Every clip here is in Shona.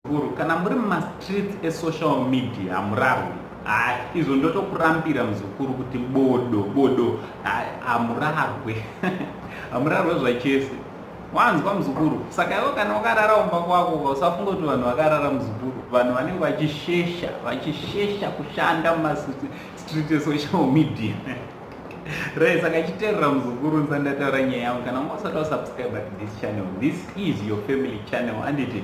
Muzukuru, kana muri mumastreets esocial media hamurarwi. Hai, izvo ndotokurambira muzukuru kuti bodo bodo, hamurarwe, hamurarwe zvachese. Wanzwa muzukuru? Saka iwe kana wakarara umba kwako, usafunga kuti vanhu vakarara muzukuru. Vanhu vanenge vachishesha, vachishesha kushanda mumastreet esocial media. Right, saka chiteerera muzukuru, ndisati ndataura nyaya yangu. Kana wanga usati wasubscribe to this channel, this is your family channel, handiti?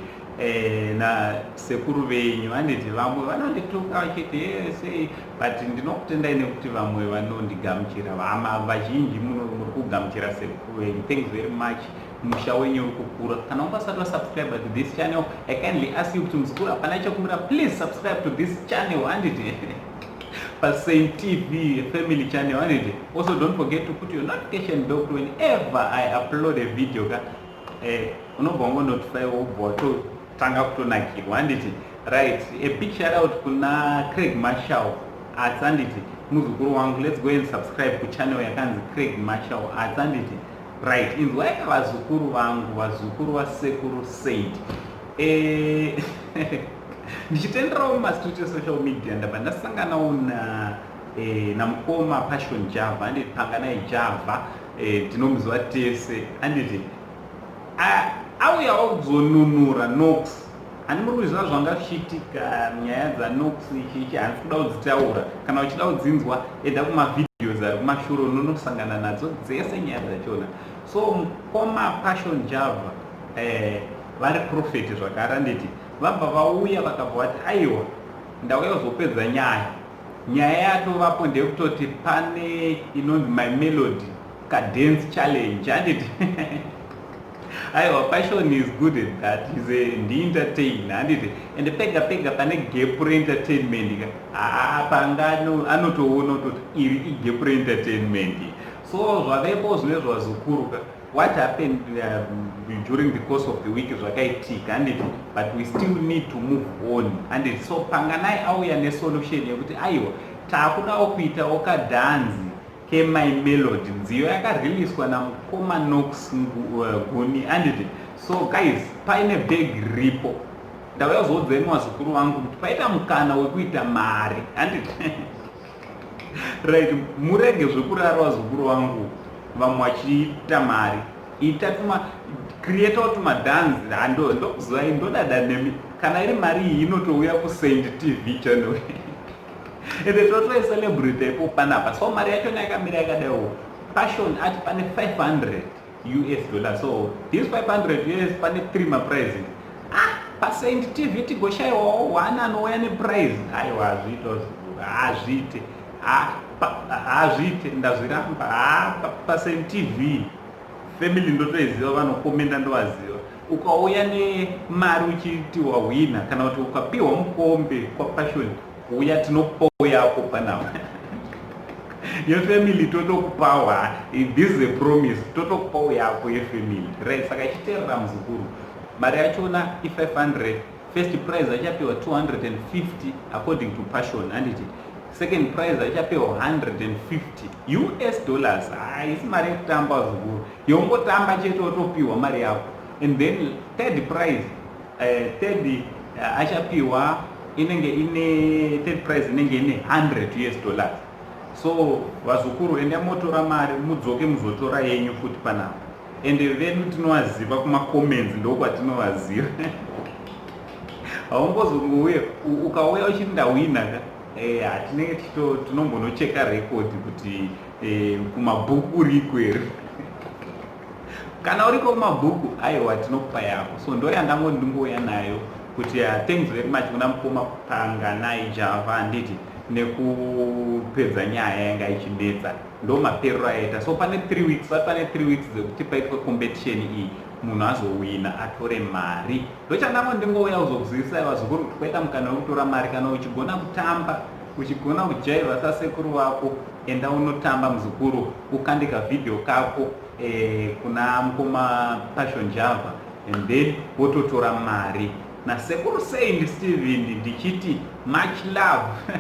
Na sekuru venyu, handiti? Vamwe vanondituka vachiti sei, but ndinokutendai nekuti vamwe vanondigamuchira. Vama vazhinji muri kugamuchira sekuru venyu. Thanks very much. Musha wenyu uri kukura. Kana wanga usati wasubscribe to this channel, I kindly ask you kuti muzukuru, hapana chekumira, please subscribe to this channel, handiti? PaSaint TV family channel, handiti? Also, don't forget to put your notification bell kuti whenever I upload a video ka, unobva wangonotify, wobva watotanga kutonakirwa, handiti? Right, a big shout out kuna Craig Marshall Arts, handiti? Muzukuru wangu, let's go and subscribe kuchannel yakanzi Craig Marshall Arts, handiti? Right, inzwaika vazukuru vangu, vazukuru vasekuru Saint. Ndichitenderawo mumastreet esocial media, ndabva ndasanganawo namukoma Passion Java, handiti? Panganai Java, tinomuziva tese, handiti? Auyawo kuzonunura Nox. Hani muri kuziva zvanga zvichiitika, nyaya dzaNox ichiichi? Handisi kuda kudzitaura. Kana uchida kudzinzwa, enda kumavideos ari kumashure, unonosangana nadzo dzese nyaya dzachona. So mukoma Passion Java, vari prophet zvakare, handiti? Vabva vauya, vakabva vati, "Aiwa, ndauya kuzopedza nyaya." Nyaya yatovapo ndeyekutoti pane inonzi My Melody kadance challenge, handiti? Aiwa, Passion is good at that, is a ndientertain, handiti? And pega pega pane gap reentertainment ka, haa, panga anotoona kutoti iri igap reentertainment. So zvavepo zvine zvazukuru ka, what happened during the course of the week zvakaitika, handiti? But we still need to move on, handiti? So Panganai auya nesolution yekuti, aiwa, taakudawo kuitawo kadhanzi keMy Melody, nziyo yakariliswa namukoma Nox Guni, handiti? So guys, paine bag ripo. Ndauya kuzoudzai mumazukuru vangu kuti paita mukana wekuita mari, handiti? Right, murege zvekurara vazukuru vangu, vamwe vachiita mari. Ita tuma creatawo tumadhanzi, hando ndokuzivai, ndodada nemi. Kana iri mari iyi inotouya kuSaint TV channel, ende totoicelebrate ipo panapa. So mari yachona yakamira yakadaiwo. Passion ati pane 500 US dollar. So this 500 US, pane 3 maprizes. Ah, paSaint TV tigoshayiwawo one anouya neprize? Aiwa, hazviite, hazviite, hazviite, ndazviramba. Ha, paSaint TV family ndotoiziva, vanokomenda ndovaziva. Ukauya nemari uchiti wahwina, kana kuti ukapiwa mukombe kwaPassion, uya tinokupawo yako panapa yefamily, totokupawa. This is a promise, totokupawo yako yefamily, right? Saka ichiteerera muzukuru, mari yachona i500. First prize achapiwa 250 according to Passion, handiti? Second prize achapiwa 150 US dollars. Haisi mari yekutamba zukuru, yongotamba chete wotopiwa mari yako. And then third prize, third achapiwa inenge ine, third prize inenge ine 100 US dollars. So vazukuru, enda motora mari, mudzoke muzotora yenyu futi panapa. Ende vedu tinovaziva kumacomments, ndokwatinovaziva. Haumbozongouye ukauya uchiti ndahwina ka. Hatinenge tinombonocheka rekodi kuti kumabhuku uriko here. Kana uriko kumabhuku, aiwa, tinokupa yako. So ndo yandango ndingouya nayo kuti thanks very much kuna mukoma Panganai Java, handiti, nekupedza nyaya yanga ichinetsa. Ndo maperero aita. So pane 3 weeks, pane 3 weeks dzekuti paitwe competition iyi, munhu azowina atore mari. Ndochandango ndingouya kuzokuzivisai vazukuru kuti kwaita mukana wekutora mari. Kana uchigona kutamba, uchigona kujaivha sasekuru vako, enda unotamba muzukuru, ukandika vhidhiyo kako kuna mukoma Passion Java, and then wototora mari nasekuru Saint Steven. Ndichiti much love.